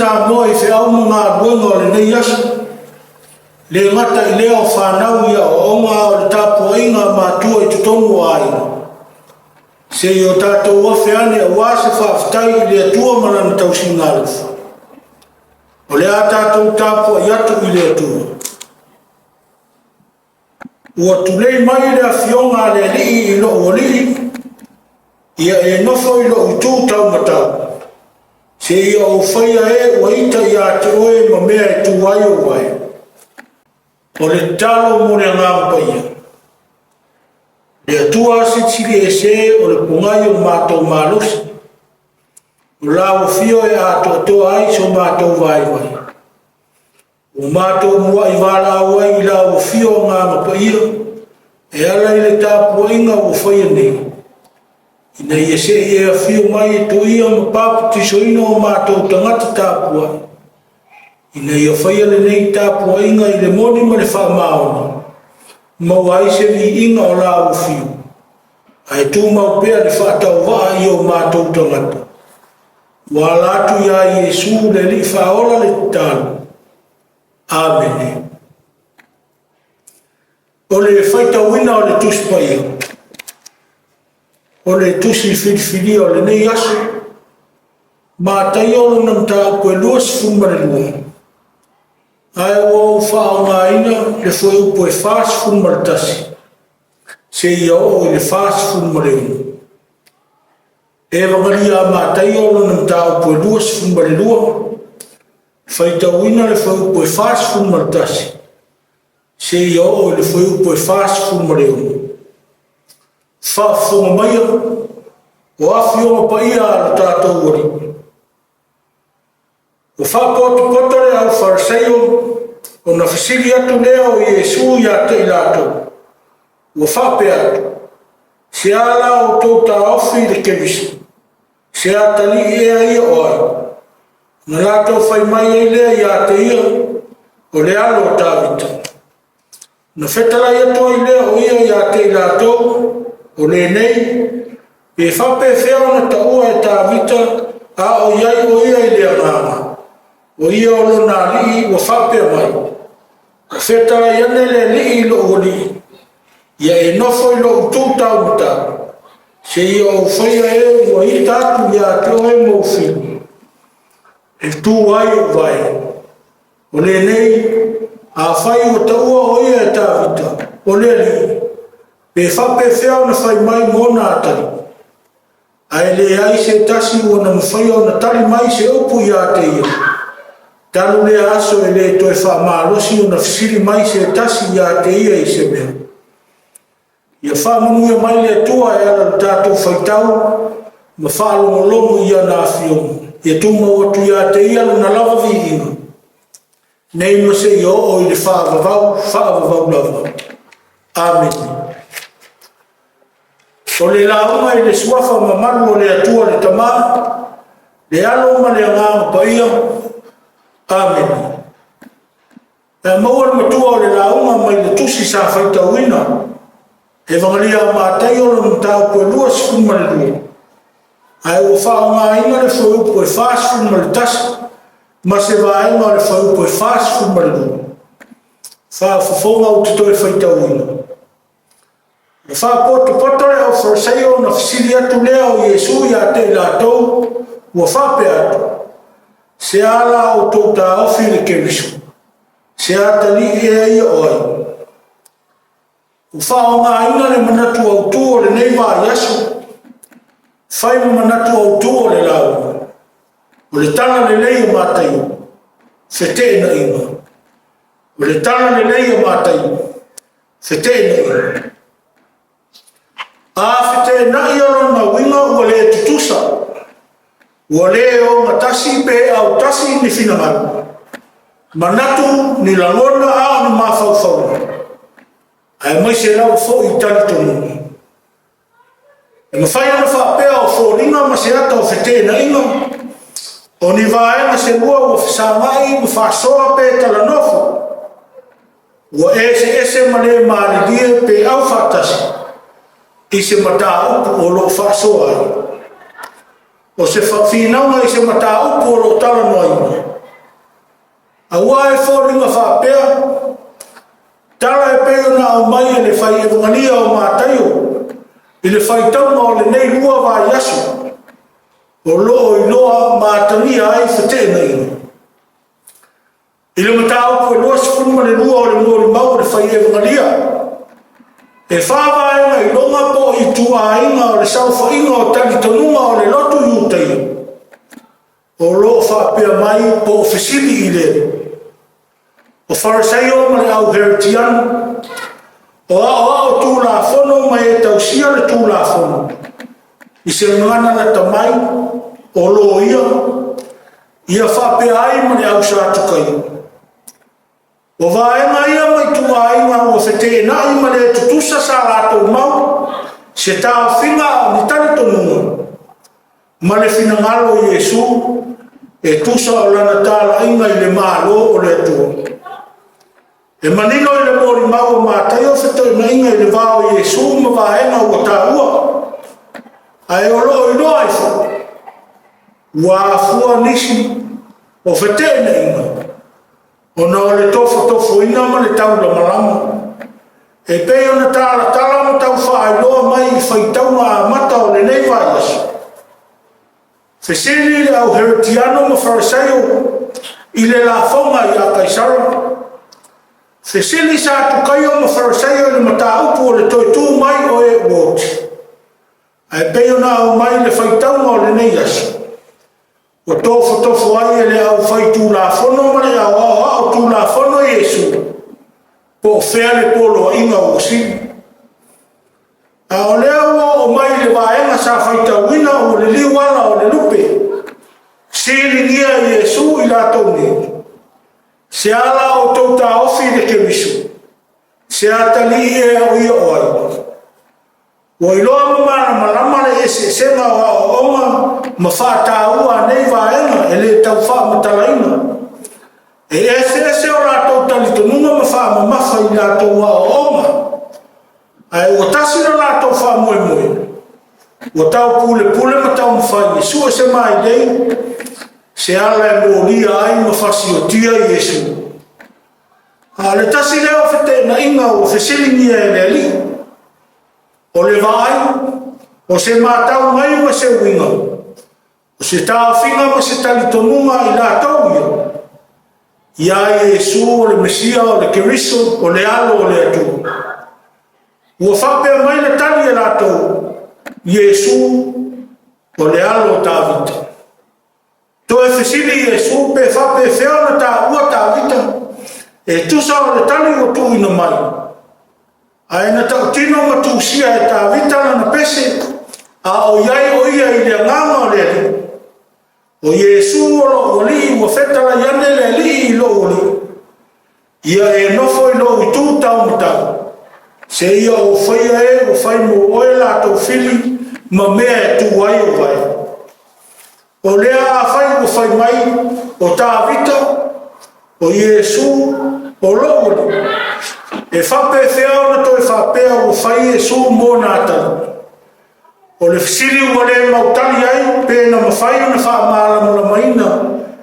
Samoa i feau ma galuega o lenei aso, e le gata i lea o fanau i aoaoga a o le tapuaiga a matua i totonu o aiga, se i o tatou afe ane aua se faafetai i le Atua ma Lana tausiga alofa. O le a tatou tapuai atu i le Atua. Ua tulei mai le afioga a le Alii i lou Alii, ia e nofo i lou itu taumatau, seia ou faia e ua ita ia te oe ma mea e tu ai ou vae. O le tatalo mo le Agaga Paia. Le Atua Silisili Ese o le pogai o le matou malosi, o lau afio e atoatoa ai so matou vaivai. Ua matou muai valaau ai i lau afio Agaga Paia e ala i le tapuaiga ua faia nei, ina ia se i e afio mai e tuia ma papatisoina o matou tagata tapuai, ina ia faia lenei tapuaiga i le moni ma le faamaoni, maua ai se viiga o lau afio, ae tumau pea le faatauvaa i o matou tagata. Ua ala atu ia Iesu le Alii Faaola le tatalo. Amene. O le faitauina o le Tusi Paia, o le tusi filifilia o lenei aso, Mataio lona mataupu e 22, ae ua ou faaaogaina le fuaiupu e 41 seia oo i le 46. Evagalia a Mataio lona mataupu e 22, faitauina le fuaiupu e 41 seia oo i le fuaiupu e 46. Faafofoga maia, o afioga paia a lo tatou Alii. Ua faapotopoto le aufaleseio ona fesili atu lea o Iesu ia te i latou, ua faapea atu, se a la outou taofi i le Keriso, se atalii ea ia o ai? Na latou fai mai ai lea ia te ia, o le alo o Tavita. Na fetalai atu ai lea o ia ia te i latou, o lenei, pe faapefea ona taua e Tavita a o i ai o ia i le agaga, o ia o lona alii ua faapea mai, ua fetalai ane le Alii i lou Alii, ia e nofo i lou itu taumatau, seia ou faia e ua ita atu ia te oe mou fili, e tu ai ou vae. O lenei, afai ua taua o ia e Tavita, o le Alii, pe faapefea ona fai mai mona atalii? Ae leai se tasi ua na mafaia ona tali mai se upu ia te ia. Talu lea aso e le toe faamalosi ona fesili mai se tasi ia te ia i se mea. Ia faamanuia mai le Atua e ala i le tatou faitau ma faalogologo i ana afioga. Ia tumau atu ia te ia lona lava viiga, nei ma seia oo i le faavavau, faavavau lava. Amene. O le lauga i le suafa mamalu o le Atua le Tama, le Alo ma le Agaga Paia. Amene. E maua le matua o le lauga mai le tusi sa faitauina, Evagalia a Mataio lona mataupu e 22, ae ua faaaogaina le fuaiupu e 41 ma se vaega o le fuaiupu e 42. Faafofoga ou te toe faitauina. Na faapotopoto le aufaleseio ona fesili atu lea o Iesu ia te i latou, ua faapea atu, se a la outou taofi i le Keriso, se atalii ea ia o ai? Ua faaaogaina le manatu autu o lenei vaiaso, fai ma manatu autu o le lauga, o le tala lelei o Mataio, feteenaiga. O le tala lelei o Mataio, feteenaiga. A feteenai o lona uiga ua le tutusa, ua le ogatasi pe autasi ni finagalo, manatu ni lagona a o ni mafaufauga, aemaise lava foi i talitonuga. E mafai ona faapea o foliga ma se ata o feteenaiga, o ni vaega se lua ua fesagai ma faasoa pe talanofo, ua eseese ma le malilie pe aufaatasi i se mataupu o lo o faasoa ai. O se finauga i se mataupu o lo o talanoaina, Aua e foliga faapea, tala e pei ona aumai e le fai Evegalia o Mataio i le faitauga o lenei 2 vaiaso, o lo o iloa ma atagia ai feteenaiga. I le mataupu e 22 o le molimau o le fai Evegalia, e 4 vaega iloga po o ituaiga o le saofaiga o talitonuga o le lotu Iutaia, o lo o faapea mai po o fesili i le o Farisaio ma le au Heretiano, o aoao Tulafono ma e tausia le Tulafono, i se gagana lata mai, o loia, ia faapea ai ma le au Satukaio. O vaega ia ma ituaiga ua feteenai ma le tutusa sa latou mau, se taofiga a o ni talitonuga, ma le finagalo o Iesu e tusa o lana talaiga i le Malo o le Atua. E manino i le molimau o Mataio feteenaiga i le va o Iesu ma vaega ua taua, ae o lo o iloa ai foi, ua afua nisi o feteenaiga ona o le tofotofoina ma le taulamalama, e pei ona talatala ma tau faailoa mai i faitauga amata o lenei vaiaso. Fesili le au Heretiano ma Farisaio i le lafoga ia Kaisara. Fesili Satukaio ma Farisaio i le mataupu o le toe tu mai o e ua oti. Ae pei ona aumai le faitauga o lenei aso, ua tofotofo ai e le aufaitulafono ma le au aoao Tulafono Iesu, po o fea le poloaiga ua sili. A o lea ua oo mai i le vaega sa faitauina ua liliu ala o le lupe, siligia e Iesu i latou nei, se ala o outou taofi i le Keriso, se atalii ea o ia o ai? Ua iloa ma malamalama le eseesega o aoaoga ma faataua a nei vaega e le tau faamatalaina. E eseese o latou talitonuga ma faamamafa i latou aoaoga, ae ua tasi lo latou faamoemoe, ua tau pulepule ma taumafai e sue se mailei, se ala e molia ai ma fasiotia Iesu. A o le tasi lea o feteenaiga ua fesiligia e le Alii, o le vaai, o se matau mai ma se uiga, o se taofiga ma se talitonuga i latou ia, ia Iesu o le Mesia, o le Keriso, o le Alo o le Atua. Ua faapea mai le tali a latou, Iesu o le alo o Tavita. Toe fesili Iesu pe faapefea ona taua Tavita, e tusa o le tali ua tuuina mai, ae na tautino ma tusia e Tavita lana pese, a o i ai o ia i le agaga o le Alii. O Iesu o lou Alii ua fetalai ane le Alii i lou Alii, ia e nofo i lou itu taumatau, seia ou faia e ua fai mo oe latou fili ma mea e tu ai o vae. O lea afai ua fai mai o Tavita, o Iesu, o lou Alii, e faapefea ona toe faapea ua fai Iesu mo na atalii? O le fesili ua le mautali ai pe na mafai ona faamalamalamaina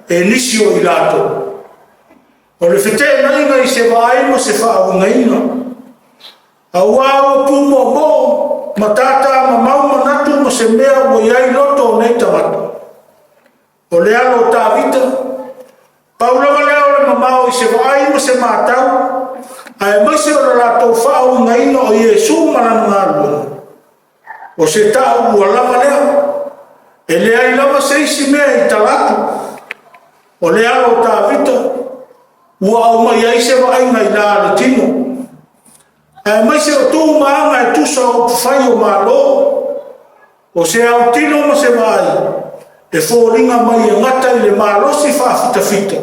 e nisi o i latou. O le feteenaiga i se vaai ma se faauigaina. Aua ua pumoomoo ma tata mamau manatu ma se mea ua i ai loto o nei tagata. O le alo o Tavita, pau lava lea o le mamao i se vaai ma se matau, aemaise o le latou faauigaina o Iesu ma lana galuega. O se tau ua lava lea, e leai lava se isi mea i tala atu. O le alo o Tavita, ua aumai ai se vaaiga i la le tino. Aemaise o tu ma aga e tusa o upufai o Malo, o se autilo ma se vaai, e foliga mai e gata i le malosi faafitafita,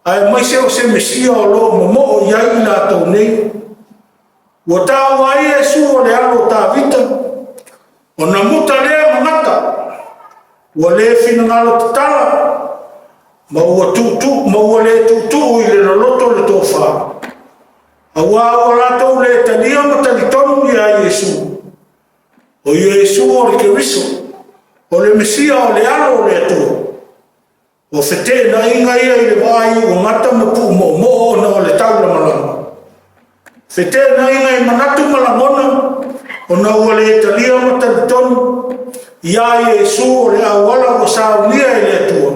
aemaise o se Mesia o lo o momoo i ai i latou nei. Ua taua ai Iesu o le alo o Tavita, ona muta lea ma gata, ua le finagalo tatala, ma ua tuutuu, ma ua le tuutuu i le loloto le tofa. Aua ua latou le talia ma talitonu ia Iesu. O Iesu o le Keriso, o le Mesia o le alo o le Atua. O feteenaiga ia i le vaai ua gata ma puumoomoo ona o le taulamalama. Feteenaiga i manatu ma lagona ona ua le talia ma talitonu ia Iesu o le auala ua saunia e le Atua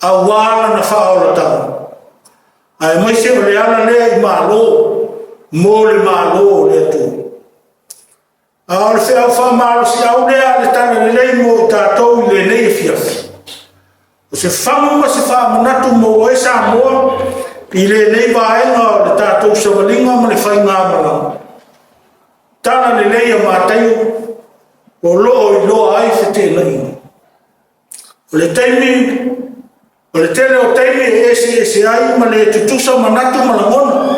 aua lana faaolataga, aemaise o le ala lea i Malo mo le Malo o le Atua. A o le feau faamalosiau lea a le Talalelei mo i tatou i lenei afiafi. O se fagu ma se faamanatu mo oe Samoa i lenei vaega o le tatou savaliga ma le faigamalaga. Talalelei a Mataio o lo o iloa ai feteenaiga. O le taimi, o le tele o taimi e eseese ai ma le tutusa manatu ma lagona,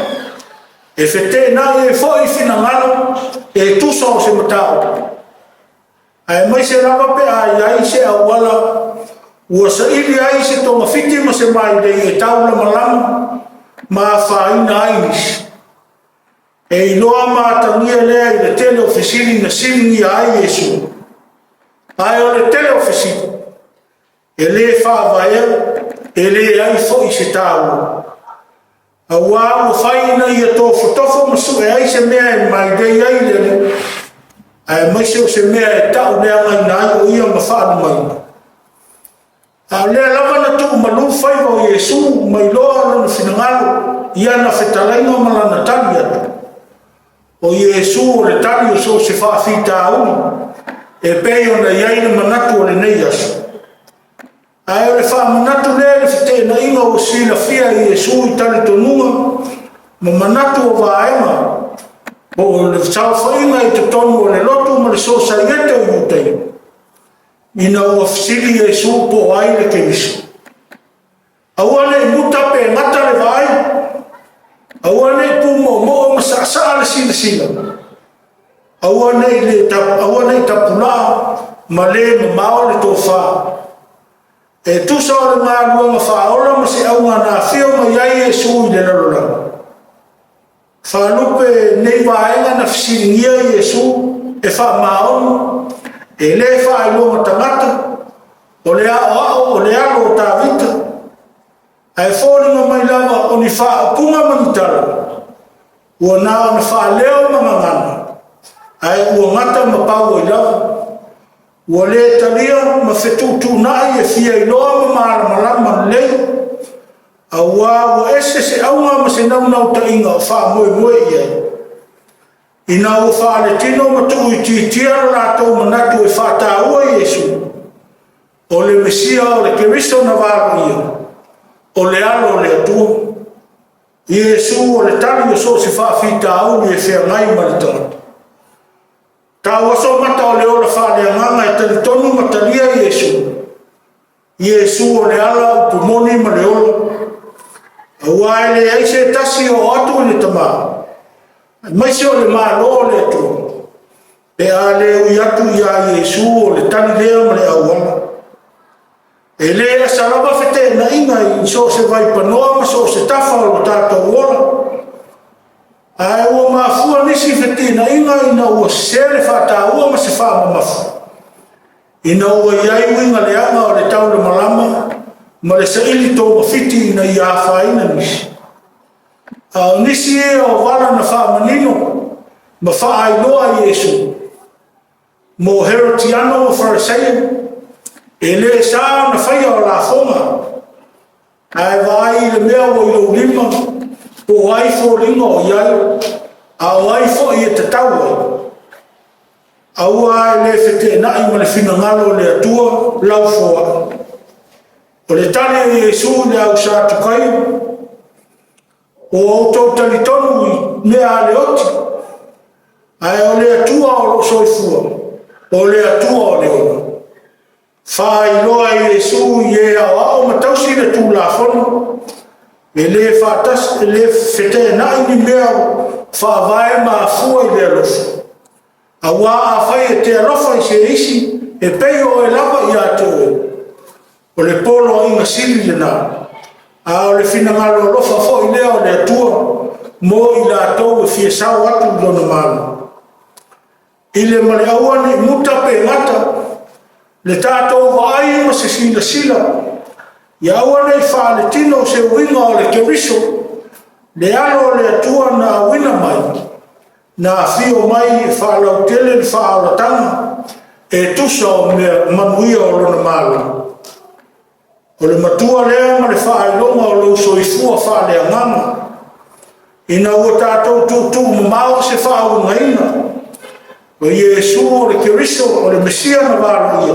e feteenai ai foi finagalo e tusa o se mataupu, aemaise lava pe a i ai se auala ua saili ai se togafiti ma se mailei e taulamalama ma afaina ai nisi. E iloa ma atagia lea i le tele o fesili na siligia ai Iesu. Ae o le tele o fesili, e le faavaea, e leai foi se taua, aua ua fai ina ia tofotofo ma sue ai se mea e mailei ai le Alii, aemaise o se mea e tauleagaina ai o ia ma faalumaina. A o lea lava na tuumalu faiva o Iesu ma iloa lona finagalo i ana fetalaiga ma lana tali atu. O Iesu o le tali o so o se faafitauli e pei ona i ai le manatu o lenei aso. Ae o le faamanatu lea i le feteenaiga ua silafia e Iesu i talitonuga ma manatu o vaega po o le saofaiga i totonu o le lotu ma le sosaiete o Iutaia, ina ua fesili Iesu po o ai le Keriso. Aua ne i muta pe gata le vaai, aua ne i pumoomoo ma saasaa le silasila, aua ne i tapulaa ma le mamao le tofa. E tusa o le galuega faaola ma se auga na afio mai ai Iesu i le lalolagi. Faalupe nei vaega na fesiligia Iesu e faamaoni, e le faailoga tagata, o le aoao o le alo o Tavita, ae foliga mai lava o ni faaupuga ma ni tala, ua na ona faaleo ma gagana, ae ua gata ma pau ai lava. Ua le talia ma fetuutuunai e fia iloa ma malamalama lelei, aua ua ese se auga ma se naunautaiga o faamoemoe i ai. Ina ua faaletino ma tuuitiitia lo latou manatu e faataua Iesu, o le Mesia o le Keriso na valoia, o le Alo o le Atua. Iesu o le tali o so o se faafitauli e feagai ma le tagata. Tauaso mata o le ola faaleagaga e talitonu ma talia Iesu. Iesu o le ala, upu moni ma le ola. Aua e leai se tasi o oo atu i le Tama, aemaise o le Malo o le Atua, pe a le ui atu ia Iesu o le tali lea ma le auala. E le asa lava feteenaiga i so o se vaipanoa ma so o se tafa o lo tatou ola, ae ua mafua nisi feteenaiga ina ua sese le faataua ma se faamamafa, ina ua i ai uiga leaga o le taulamalama ma le saili togafiti ina ia afaina nisi. A o nisi ia o vala na faamanino ma faailoa Iesu mo Herotiano ma Farisaio, e le sa ona faia o lafoga, ae vaai i le mea ua i lou lima, po o ai foliga o i ai, a o ai foi e tatau ai. Aua e le feteenai ma le finagalo o le Atua lau foai. O le tali a Iesu i le au Satukaio, ua outou talitonu i mea a le oti, ae o le Atua o loo soifua, o le Atua o le ola. Faailoa e Iesu i e aoao ma tausi le Tulafono, e le faatasi, e le feteenai ni mea faavae ma afua i le alofa. Aua afai e te alofa i se isi, e pei o oe lava ia te oe, o le poloaiga sili lena. A o le finagalo alofa foi lea o le Atua mo i latou e fia sao atu i lona Malo. I le ma le aua ne i muta pe gata le tatou vaai ma se silasila Ia aua ne i faaletino se uiga o le Keriso, le alo o le Atua na auina mai, na afio mai e faalautele le faaolataga e tusa o mea manuia o lona Malo. O le matua lea ma le faailoga o lou soifua faaleagaga, ina ua tatou tuutuumamao se faauigaina, o Iesu o le Keriso o le Mesia na valoia,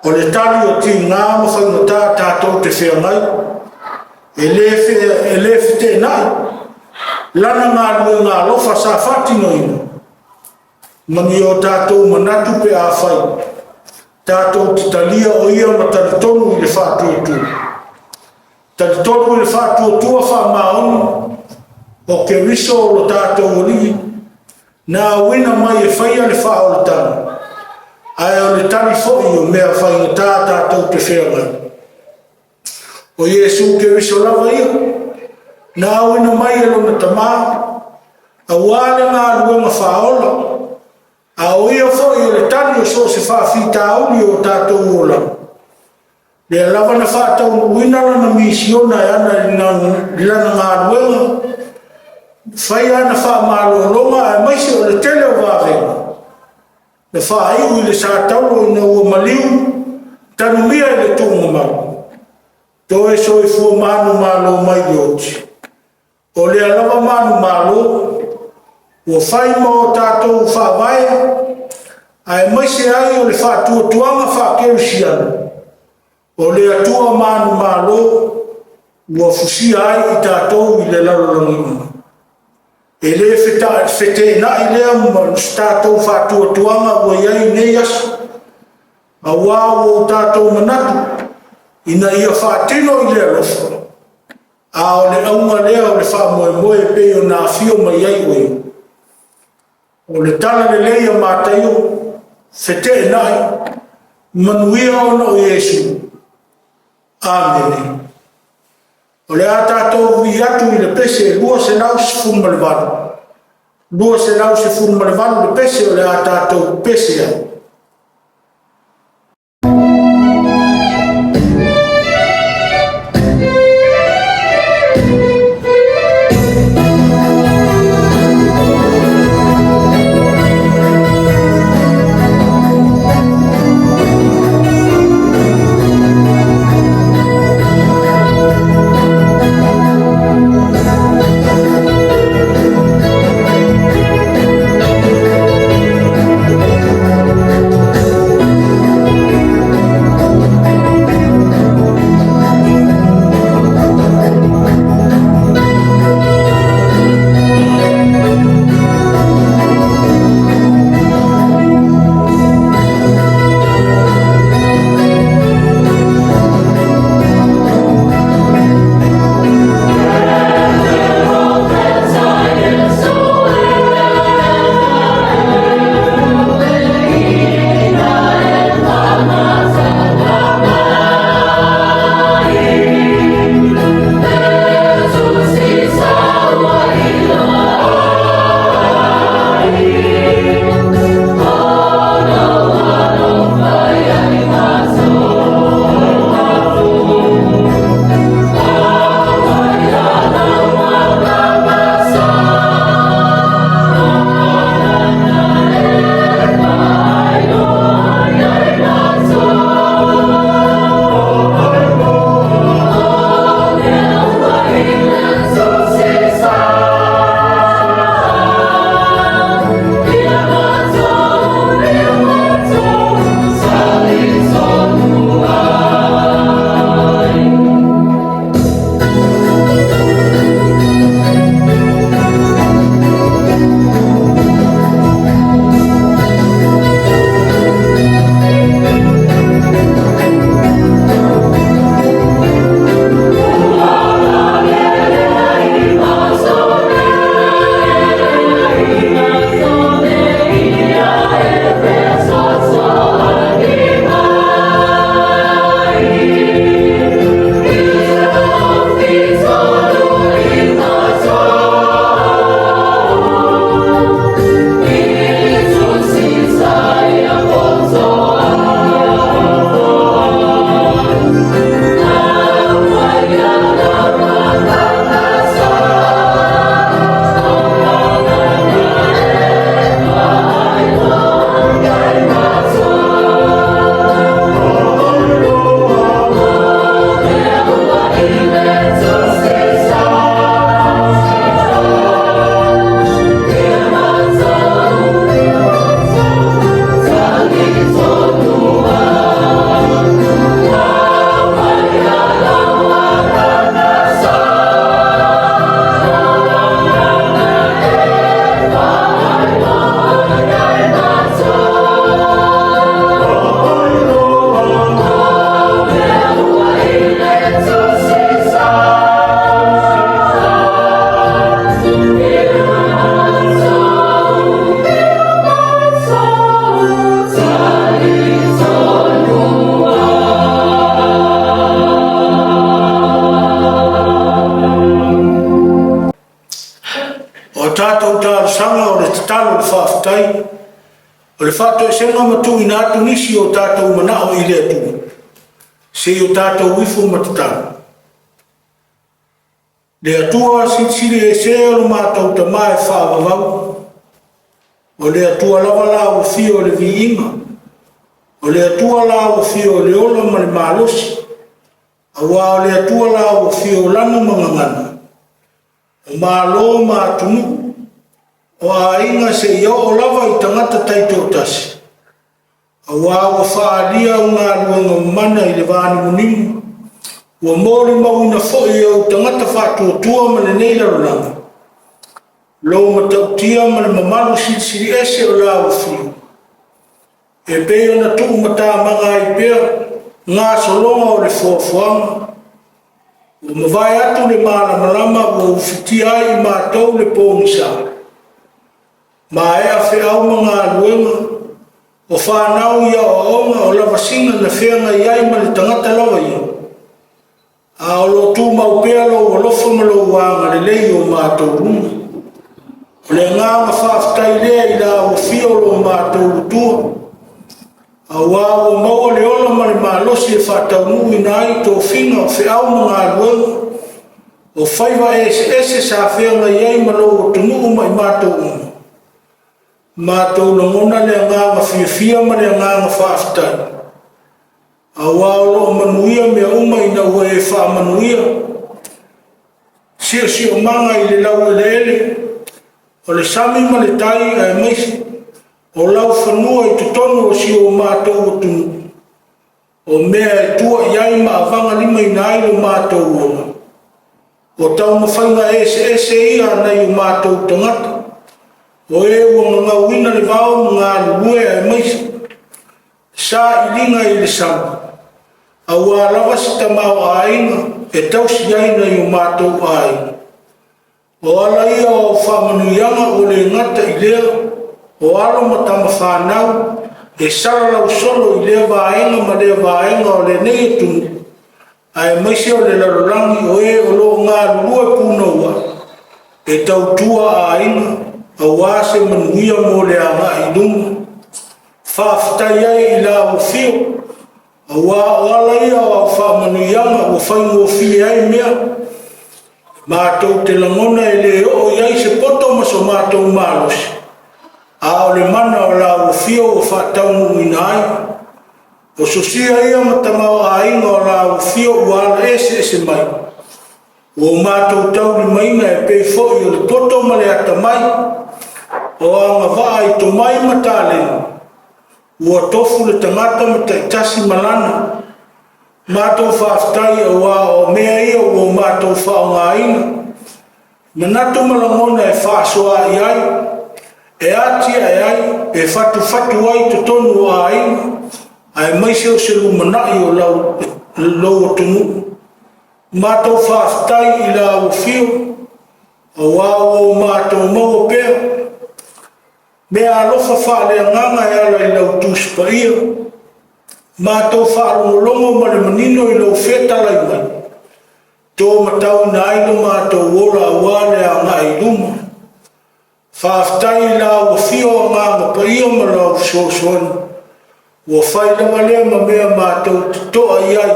o le tali o tiga ma faigata tatou te feagai, e le feteenai lana galuega alofa sa faatinoina, ma ni o tatou manatu pe afai tatou te talia o Ia ma talitonu i le faatuatua. Talitonu i le faatuatua faamaoni o Keriso o lo tatou Alii, na auina mai e faia le faaolataga, ae o le tali foi o mea faigata tatou te feagai. O Iesu Keriso lava ia, na auina mai e lona Tama, aua le galuega faaola, a o ia foi o le tali o so o se faafitauli o tatou olaga, lea lava na faataunuuina lana misiona e ala i lana galuega, faia ana faamalologa aemaise o le tele o vavega, na faaiu i le sa taulo ina ua maliu, tanumia i le tuugamau, toe soifua manumalo mai le oti. O lea lava manumalo ua fai ma o tatou faavae, aemaise ai o le faatuatuaga faakerisiano, o le Atua manumalo ua fusia ai i tatou i le lalolagi uma. E le feteenai lea ma se tatou faatuatuaga ua i ai i nei aso, aua ua tatou manatu ina ia faatino i le alofa, a o le auga lea o le faamoemoe e pei ona afio mai ai oe. O le Tala Lelei a Mataio, feteenai, manuia ona o Iesu. Amene. O le a tatou ui atu i le pese 218, 218 le pese o le a tatou pese ai. talosaga, o le tatalo, o le faafetai, o le faatoesega ma tuuina atu nisi o tatou manao i le Atua, se i o tatou ifo ma tatalo. Le Atua Silisili Ese o lo matou Tama e faavavau, o le Atua lava la ua fia o le viiga, o le Atua la ua fia o le ola ma le malosi, aua o le Atua la ua fia o lanu ma gagana, o malo ma atunuu, o aiga seia oo lava i tagata taitoatasi, aua ua faaalia au galuega mamana i le vanimonimo, ua molimauina foi e ou tagata faatuatua ma lenei lalolagi, lou matautia ma le mamalu silisili ese o la ua fia, e pei ona tuumatamaga ai pea gasologa o le foafoaga, ua mavae atu le malamalama ua ufitia ai i matou le pogisa, maea feau ma galuega, o fanau i aoaoga o lavasiga na feagai ai ma le tagata lava ia, a o lo o tumau pea lou alofa ma lou agalelei i o matou luga. O le agaga faafetai lea i la ua fia o lo matou Atua, aua ua maua le ola ma le malosi e faataunuuina ai tofiga o feau ma galuega, o faiva eseese sa feagai ai ma lou atunuu ma i matou uma. Matou lagona le agaga fiafia ma le agaga faafetai, aua o lo o manuia mea uma ina ua e faamanuia siosiomaga i le laueleele o le sami ma le tai, aemaise o laufanua i totonu o si o matou atunuu, o mea e tua i ai ma avagalimaina ai lo matou ola. O taumafaiga eseese ia a nai o matou tagata, o e ua gagauina le vao ma galulue aemaise sailiga i le sami, aua lava se tamaoaiga e tausi ai nai o matou aiga. O ala ia o au faamanuiaga ua le gata i lea, o alo ma tamafanau e salalau solo i lea vaega ma lea vaega o lenei atunuu, aemaise o le lalolagi, o e o lo o galulue punouai e tautua aiga aua se manuia mo le agai i luma. Faafetai ai i la ua fio, aua o ala ia o au faamanuiaga ua faigofie ai mea. Matou te lagona e le oo i ai se poto ma so matou malosi, a o le mana o la ua fio ua faataunuuina ai. O sosia ia ma tamaoaiga o la ua fio ua ala eseese mai, ua matou taulimaina e pei foi o le poto ma le atamai, o agavaa i tomai ma taleni, ua tofu le tagata ma taitasi ma lana. Matou faafetai aua o mea ia ua matou faaaogaina, manatu ma lagona e faasoa i ai, e atiae ai, e fatufatu ai totonu o aiga, aemaise o se lumanai o lou atunuu. Matou faafetai i la ua fio, aua ua o matou maua pea mea alofa faaleagaga e ala i lau Tusi Paia. Matou faalogologo ma le manino i lou fetalai mai, to matauina ai lo matou ola aua le agai i luma. Faafetai i la ua fio agaga paia ma lau fesoasoani, ua fai lava lea ma mea matou te toa i ai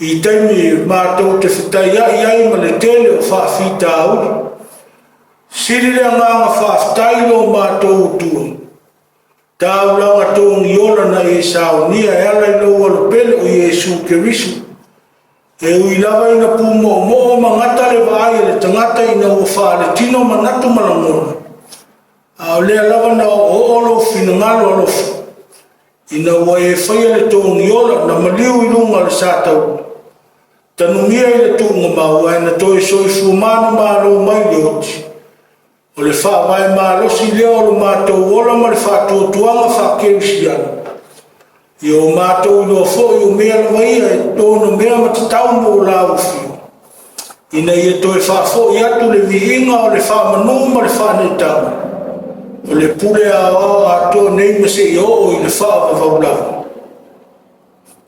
i taimi matou te fetaiai ai ma le tele o faafitauli. Sili le agaga faafetai lo matou Atua, taulaga togiola na e saunia e ala i lou alopele o Iesu Keriso. E ui lava ina pumoomoo ma gata le vaai a le tagata ina ua faaletino manatu ma lagona, a o lea lava na oooo lou finagalo alofa, ina ua e faia le togiola na maliu i luga o le sataua, tanumia i le tuugamau ae na toe soifua manumalo mai le oti. O le faavae malosi lea o lo matou ola ma le faatuatuaga faakerisiano. Ia o matou iloa foi o mea lava ia e tonomea ma tatau mo la ua fio, ina ia toe faafoi atu le viiga o le faamanu ma le faaneetaga, o le pule aoao atoa nei ma seia oo i le faavavau lava.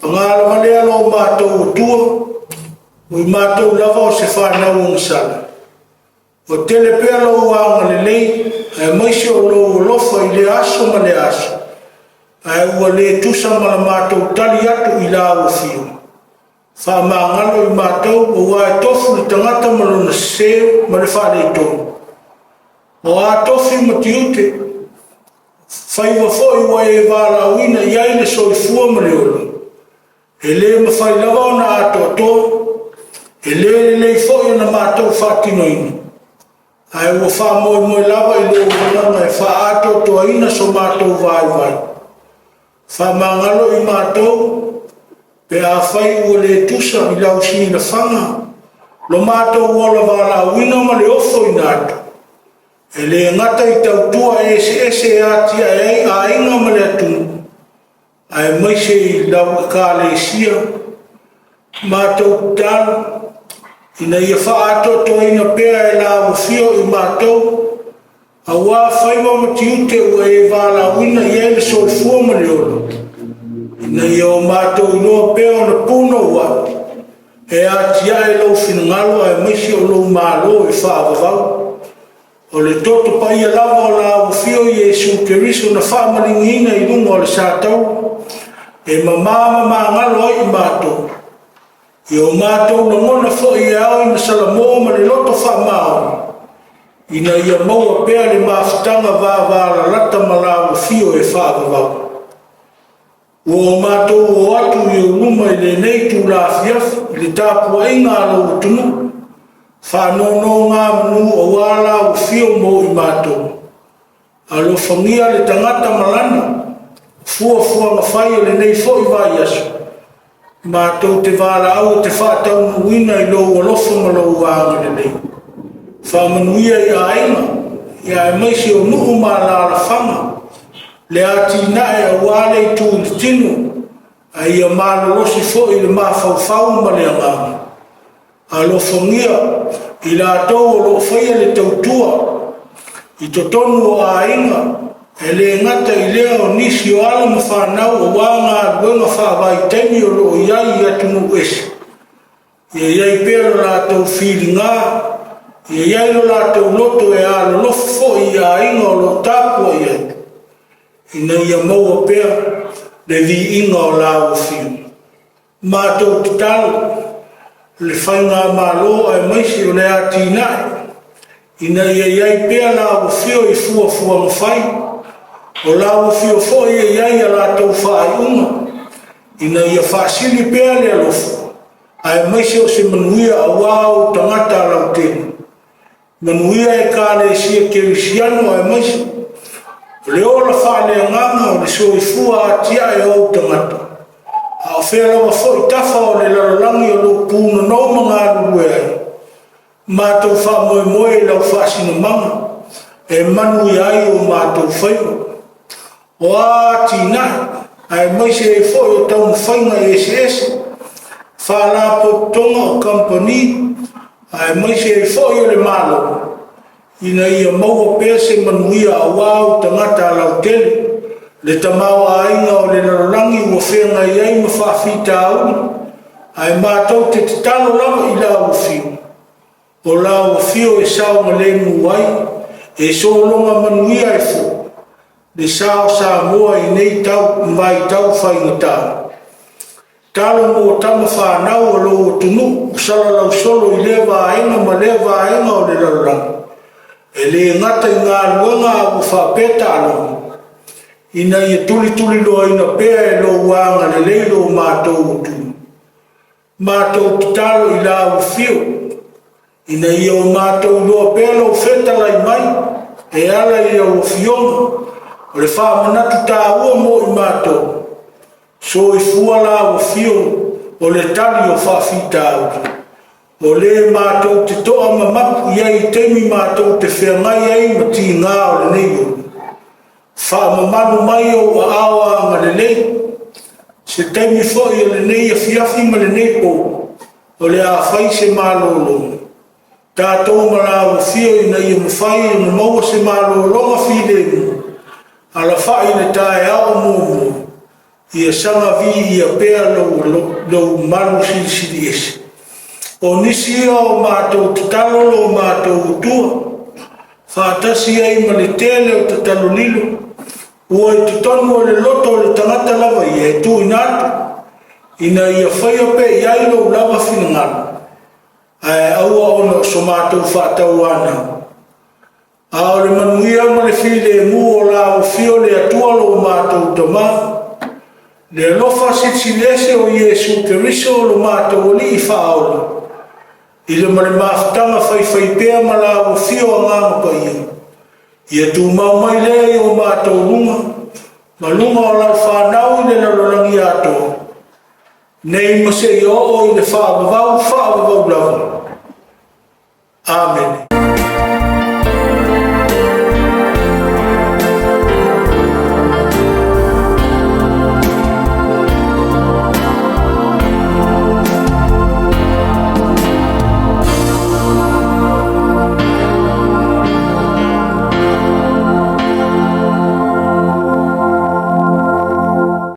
Paga lava lea lo matou Atua, o i matou lava o se fanau ogasala. Ua tele pea lou agalelei aemaise o lou alofa i lea aso ma lea aso, ae ua le tusa ma la matou tali atu i lau afio. Faamagalo i matou, aua e tofu le tagata ma lona sese ma le faaletonu. O a tofi ma tiute, faiva foi ua e valaauina i ai le soifua ma le ola, e le mafai lava ona atoatoa, e le lelei foi ona matou faatinoina, ae ua faamoemoe lava i lou agaga e faaatoatoaina so matou vaivai. Faamagalo i matou, pe afai ua le tusa i lau silafaga lo matou ola valaauina ma le ofoina atu, e le gata i tautua eseese e atiae ai aiga ma le atunuu, aemaise i lau Ekalesia. Matou tatalo ina ia faaatoatoaina pea e lau afio i matou, aua faiva ma tiute ua e valaauina i ai le soifua ma le ola, ina ia o matou iloa pea ona punouai e atiae lou finagalo aemaise o lou Malo e faavavau. O le toto paia lava o lau afio Iesu Keriso na faamaligiina i luga o le satauro, e mama ma magalo ai i matou, ia o matou lagona foi e ao ina salamo ma le loto faamaoni, ina ia maua pea le mafutaga vavalalata ma lau afio e faavavau. Ua o matou o atu i ou luma i lenei itula afiafi i le tapuaiga a lou atunuu, faanonogamanu aua lau afio mo i matou. Alofagia le tagata ma lana fuafuaga fai o lenei foi vaiaso, matou te valaau e te faataunuuina i lou alofa ma lou agalelei. Faamanuia i aiga, aemaise o nuu ma alaalafaga, le atinae aua le itu i le tino, a ia malolosi foi le mafaufau ma le agaga. Alofagia i latou o lo o faia le tautua i totonu o aiga, e le gata i lea o nisi o alo ma fanau aua galuega faavaitaimi o lo o i ai i atunuu ese, ia i ai pea lo latou filiga, ia i ai lo latou loto e alolofa foi i aiga o lo o tapuai atu, ina ia maua pea le viiga o lau afio. Matou tatalo le faigamalo aemaise o le atinae, ina ia i ai pea lau afio i fuafuaga fai, o lau afio foi e i ai a latou faaiuga, ina ia faasili pea le alofa, aemaise o se manuia aua ou tagata lautele. Manuia Ekalesia Kerisiano aemaise o le ola faaleagaga o le soifua atiae o ou tagata, a o fea lava foi tafa o le lalolagi o lo o punonou ma galulue ai, matou faamoemoe i lau faasinomaga e manuia ai o matou faiva. O a atinae, aemaise ai foi o taumafaiga eseese, faalapotopotoga o kamupani, aemaise ai foi o le Malo, ina ia maua pea se manuia aua ou tagata lautele, le tamaoaiga o le lalolagi ua feagai ai ma faafitauli, ae matou te tatalo lava i lau afio, o lau afio e saogalemu ai, e sologa manuia ai foi le sa o Samoa i nei tau vaitau faigata. Talo mo tama fanau o lou atunuu ua salalau solo i lea vaega ma lea vaega o le lalolagi, e le gata i galuega a ua faapea taaloga, ina ia tulituliloaina pea e lou agalelei lo matou atunuu. Matou tatalo i lau afio, ina ia o matou iloa pea lou fetalai mai e ala i lau afioga, o le faamanatu taua mo i matou, soifua lau afio o le tali o faafitauli. O le matou te toa ma mapu i ai i taimi matou te feagai ai ma tiga o lenei ola. Faamamalu mai ou aao agalelei, se taimi foi o lenei afiafi ma lenei po, o le a fai se malologa, tatou ma lau afio ina ia mafai ona maua se malologa filemu, alafai i le taeao o muamua, ia saga viia pea lou malu silisili ese. O nisi ia o matou tatalo lo matou Atua, faatasi ai ma le tele o tatalo lilo, ua i totonu o le loto o le tagata lava ia e tuuina atu, ina ia faia pea i ai lou lava finagalo, ae aua ona o so matou faatauanau, a o le manuia ma le filemu o la afio le Atua lo matou Tama, le alofa silisili ese o Iesu Keriso lo matou Alii Faaola, i le ma le mafutaga faifaipea ma la afio Agaga Paia, ia tumau mai lea i o matou luga, ma luga o lau fanau i le lalolagi atoa, nei ma seia oo i le faavavau faavavau lava. Amene.